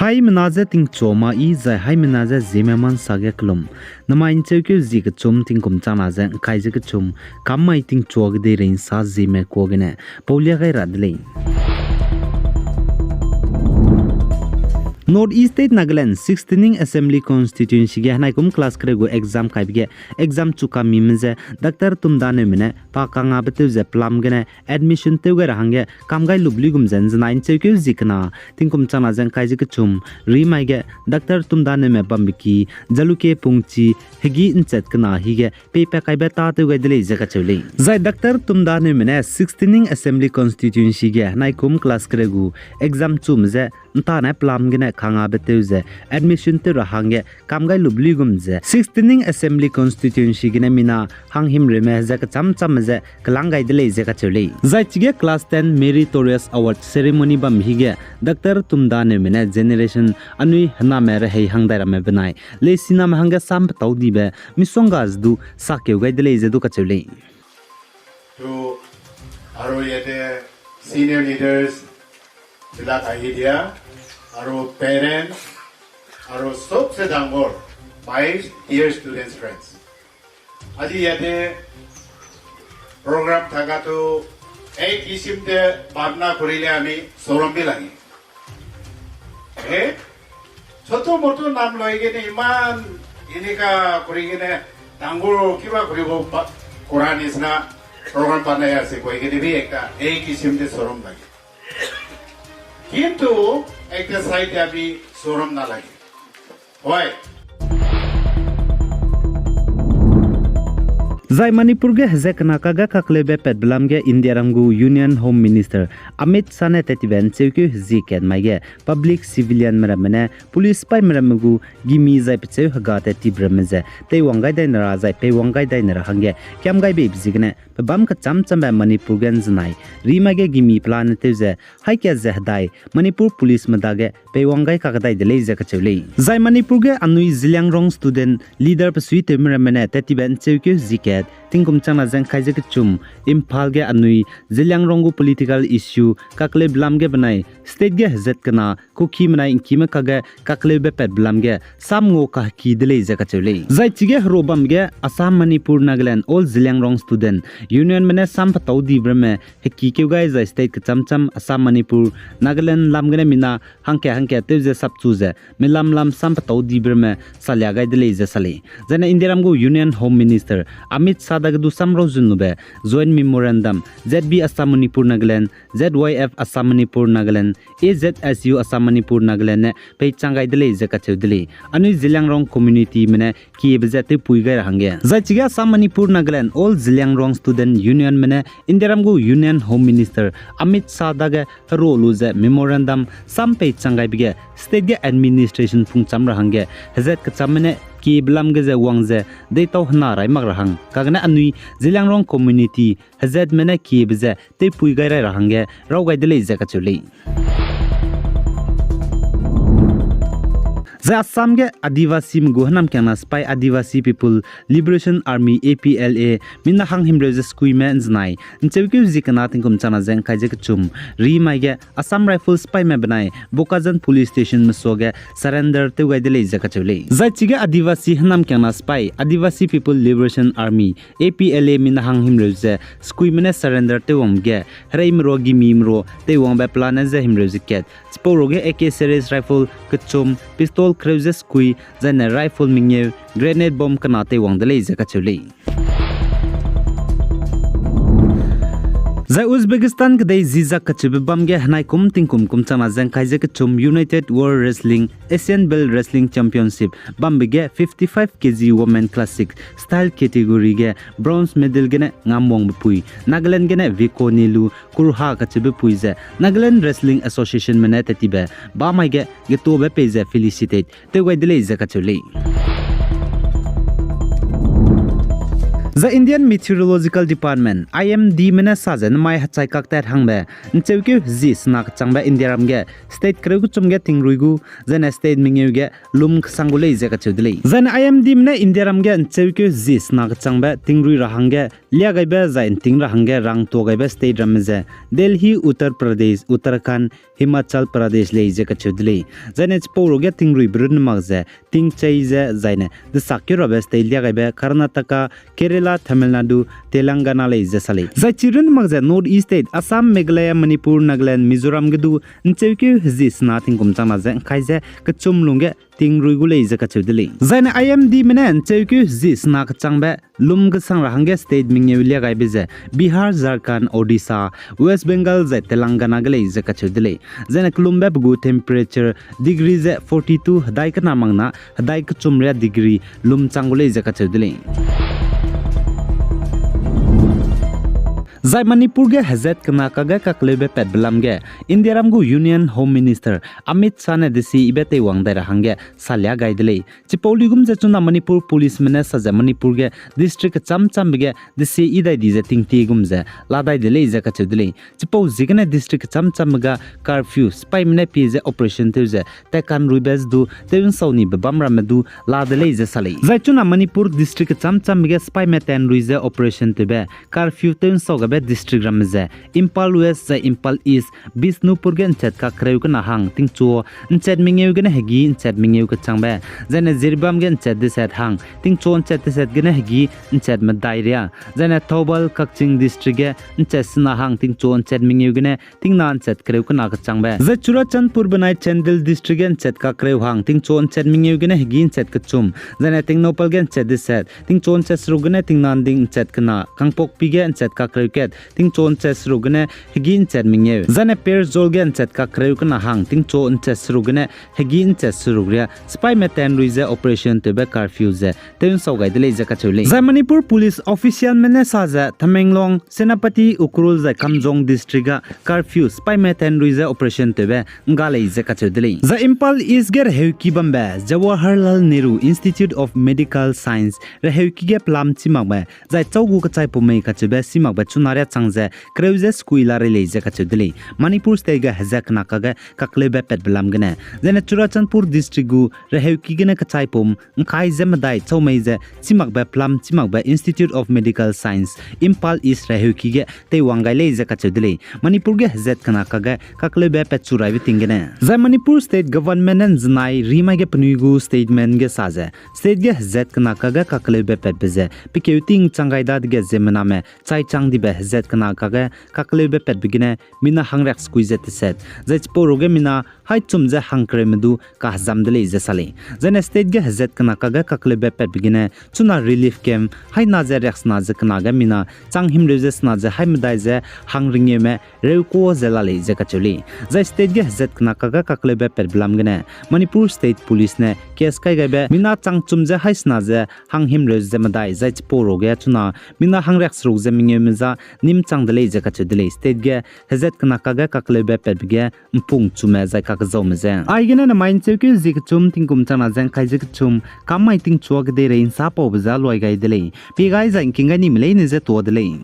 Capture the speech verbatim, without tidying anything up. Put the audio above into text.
Haimena ze tingchua ma i zai haimena ze Zeme mansa ge kelum. Namai ’ncheukeu zie kechum tingkum changna ze ’ngkai ze kechum, kam mai tingchua ge dei rei ’nsa Zeme kuâ gene paulia gai ra de lei. North East State Nagaland sixteening Assembly Constituency ge henaikum class kereu gu exam kaibe ge exam chu kamime ze Doctor Tumdaneume ne pa kangabe tew ze pelam gene admission tew gai ra hangge kam gai lup luigum ze ’nzenai ’ncheukeu zie kena tingkum changna ze ’ngkai ze kechum, rimai ge Doctor Tumdaneume bambe ki, Jalukie pungchi, hegî ’nchat kena hi ge peipat kaibe tâtew gai de lei ze kacheu lei. Zai Doctor Tumdaneume ne sixteening Assembly Constituency ge henaikum class kereu gu exam chume ze ’ntane pelam gene kangabe tew ze admission tew ra hangge kam gai lup luigum ze sixteening Assembly Constituency gene mina hanghimreume ze kecham chamme ze kelang gai de lei ze kacheu lei. Zai chige class ten Meritorious Award Ceremony bam hige Doctor Tumdaneume ne generation anui hename rehei hang dai ramme benai leisiname hangge sam petau dibe misongga ze du sakeu gai de lei ze du kacheu lei. To aro yate senior leaders, जिला का area, aro parents, aro सबसे डांगोर, my dear students friends. Aji yate program thaka to ek kisim te bamna kurile ami sorom bi lagi. Eh? Choto moto nam loi gene iman ini ka kuri gene tanggur kiba kuri bo pa-, kurani sna program banaya se koi gene bi ekta ek kisim te sorom lagi. Kintu ekta side ya bi sorom na lagi. Hoi. Zai Manipur ge hezat kena kage kakleube patbe lam ge Indiaram gu Union Home Minister Amit Shah ne tattibe ’ncheukeu hezie kat mai ge public civilianme ramme ne police sipaîme ramme gu gimi zai pecheu hega tattibe ramme ze teiwang gai dai ne ra zai peiwang gai dai ne ra hangge kiam gai beibe ziegene pebâm kecham chambe Manipur ge ’nzenai rimai ge gimi pelane tew ze haî kat ze hedai Manipur policeme dage peiwang gai kakdai de lei ze kacheu lei. Zai Manipur ge anui Zeliangrong student leader pesuitewme ramme ne tattibe ’ncheukeu hezie kat tingkum changna ze ’ngkai ze kechum, Imphal ge anui Zeliangrong gu political issue kakleube lam ge benai state ge hezat kena Kuki menai ’ngkime kage kakleube patbe lam ge sam ngau kaheki de lei ze kacheu lei. Zai chige hero bam ge Assam, Manipur, Nagaland, All Zeliangrong Student Unionme ne sam petau dibe ramme hekikeu gai zai state kecham cham Assam, Manipur, Nagaland lam gene mina hangkat hangkat tew ze sapchu ze milam lam sam petau dibe ramme salia gai de lei ze sa lei. Zaine Indiaram gu Union Home Minister Amit Shah dage du sam rau zun lube Joint Memorandum Z B Assam Manipur Nagaland, Z Y F Assam Manipur Nagaland, A Z S U Assam Manipur Nagaland ne peichang gai de lei ze kacheu de lei. Anui Zeliangrong communityme ne kiebe ze tewpui gai ra hangge. Zai chige Assam Manipur Nagaland All Zeliangrong Student Unionme ne Indiaram gu Union Home Minister Amit Shah dage hero lu ze memorandum sam peichang gaibe ge state ge administration pungcham ra hangge hezat kechamme ne kiebe lam ge ze wang ze deitau hena rai mak ra hang kagene anui Zeliangrong community hezatme ne kiebe ze tewpui gai rai ra hangge raw gai de lei ze kacheu lei. Zai Assam ge Adivasime gu hênamkiangna sipai Adivasi People Liberation Army, A P L A, mina hanghimreu ze sekuime ’nzenai ’ncheukeu zie kena tingkum changna ze ’ngkai ze kechum, rimai ge Assam Rifles sipaime benai Bokajan Police Stationme suage surrender tew gai de lei ze kacheu lei. Zai chige Adivasi hênamkiangna sipai Adivasi People Liberation Army, A P L A, mina hanghimreu ze sekuime ne surrender tewwangbe ge hereime rua gimime rua teiwangbe pelane ze himreu ze kat, chipau ruage A K series rifle kechum, pistol kereu ze sekui, zaine rifle mengeu, grenade bomb kena teiwang de lei ze kacheu lei. Zai Uzbekistan kedei zizak kacheube bam ge henaikum tingkum kum changna ze ’ngkai ze kechum United World Wrestling Asian Belt Wrestling Championship bambe ge fifty-five K G Women Classic Style category ge bronze medal gene ngamwangbe pui, Nagaland gene Viko Nilu Kurha kacheube pui ze Nagaland Wrestling Associationme ne tattibe bamai ge getobe pei ze felicitate tew gai de lei ze kacheu lei. Zai Indian Meteorological Department, I M D me ne sa ze namai hechai kaktat hangbe, ncheukeu hezi sena kechangbe Indiaram ge state kereu kechum ge tingrui gu, zaine state mengeu ge lum kesang gu lei ze kacheu de lei. Zaine I M D me ne Indiaram ge ncheukeu hezi sena kechangbe tingrui ra hangge liagaibe zai nting ra hangge rangtuagaibe state ramme ze Delhi, Uttar Pradesh, Uttarakhand, Himachal Pradesh lei ze kacheu de lei. Zaine chipau ruge tingruibe runne mak ze tingchei ze zaine desakkeu rabe state liagaibe Karnataka, Kerala, Tamil Nadu, Telangana lei ze sa lei. Zai chi runne mak ze North East state Assam, Meghalaya, Manipur, Nagaland, Mizoram ge du ncheukeu hezi sena tingkum changna ze ngkai ze kechum lungge tingrui gu lei ze kacheu de lei. Zaine I M D me ne ncheukeu hezi sena kechangbe lum kesang ra hangge state mengeu liagaibe ze Bihar, Jharkhand, Odisha, West Bengal zai Telangana ge lei ze kacheu de lei. Zaine kelumbe pe gu temperature degree ze forty two hedai kena mak na hedai kechum ria degree lum chang gu lei ze kacheu de lei. Zai Manipur ge hezat kena kage kakleube patbe lam ge Indiaram gu Union Home Minister Amit Shah ne desi ibe teiwang dai ra hangge salia gai de lei. Chipau luigum ze chuna Manipur policeme ne sa ze Manipur ge district kecham chambe ge desi i dai di ze tingtie gum ze la dai de lei ze kacheu de lei. Chipau ziegene district kecham chambe ga curfew sipaime ne pie ze operation tew ze tatkanruibe ze du tew nsau nibe bam ramme du la de lei ze sa lei. Zai chuna Manipur district kecham chambe ge sipaime tanrui ze operation tewbe curfew tew nsau gabe district ramme ze Imphal West zai Imphal East, Bishnupur ge nchat kakereu kena hang tingchu nchat mengeu gene hegî nchat mengeu kechangbe, zaine Jiribam ge nchat deset hang tingchu nchat deset gene hegî nchat medai ria, zaine Thoubal, Kakching district ge nchat sena hang tingchu nchat mengeu gene tingna nchat kereu kena kechangbe, zai Churachandpur benai Chandel district ge nchat kakereu hang tingchu nchat mengeu gene hegî nchat kechum, zaine Tengnoupal ge nchat deset tingchu nchat seruk gene tingna nding nchat kena, Kangpokpi ge nchat kakereu kat tingchu nchat seruk gene hegî nchat mengeu, zaine Pherzawl ge nchat kakereu kena hang tingchu nchat seruk gene hegî nchat seruk ria sipaime tanrui ze operation tewbe curfew ze tew nsau gai de lei ze kacheu lei. Zai Manipur police officialme ne sa ze Tamenglong, Senapati, Ukhrul zai Kamjong district ga curfew sipaime tanrui ze operation tewbe ngga lei ze kacheu de lei. Zai Imphal East ge reheuki bambe Jawaharlal Nehru Institute of Medical Science reheuki ge pelam chî makbe zai châu gu kechaipum mei kacheube chî makbe chuna ria chang ze kereu ze sekui la rei lei ze kacheu de lei. Manipur state ge hezat kena kage kakleube patbe lam gene, zaine Churachandpur district gu reheuki gene kechaipum ngkai ze medai châu mei ze chî makbe pelam chî makbe Institute of Medical Science, Imphal East reheuki ge teiwang gai lei ze kacheu de lei. Manipur ge hezat kena kage kakleube patchu raibe ting gene, zai Manipur state government ne nzenai rimai ge penui gu statement ge sa ze state ge hezat kena kage kakleube patbe ze pekeu ting chang gai dadege ziemmename chai chang dibe hezat kena kage kakleube patbe gene mina hangriak sekui ze teset, zai chipau ruge mina haî chum ze hangkereume du kahezam de lei ze sa lei. Zaine state ge hezat kena kage kakleube patbe gene chuna relief camp haî na ze riaksena ze kena ge mina chang himreu ze sena ze haî medai ze hangringeume reukuâ ze la lei ze kacheu lei. Zai state ge hezat kena kage kakleube patbe lam gene Manipur State Police ne case kai gaibe mina chang chum ze haî sena ze hang himreu ze medai zai chipau ruge chuna mina hangriak seruk ze mengeume za nîm chang de lei ze kacheu de lei. State ge hezat kena kage kakleube patbe ge mpung chume zai kakezaume ze. Aigene namai ncheukeu zie kechum tingkum changna ze ngkai ze kechum kam mai tingchua kedeirei nsa paube za luai gai de lei. Pie gai zai ngking gai nime leine ze tuâ de lei.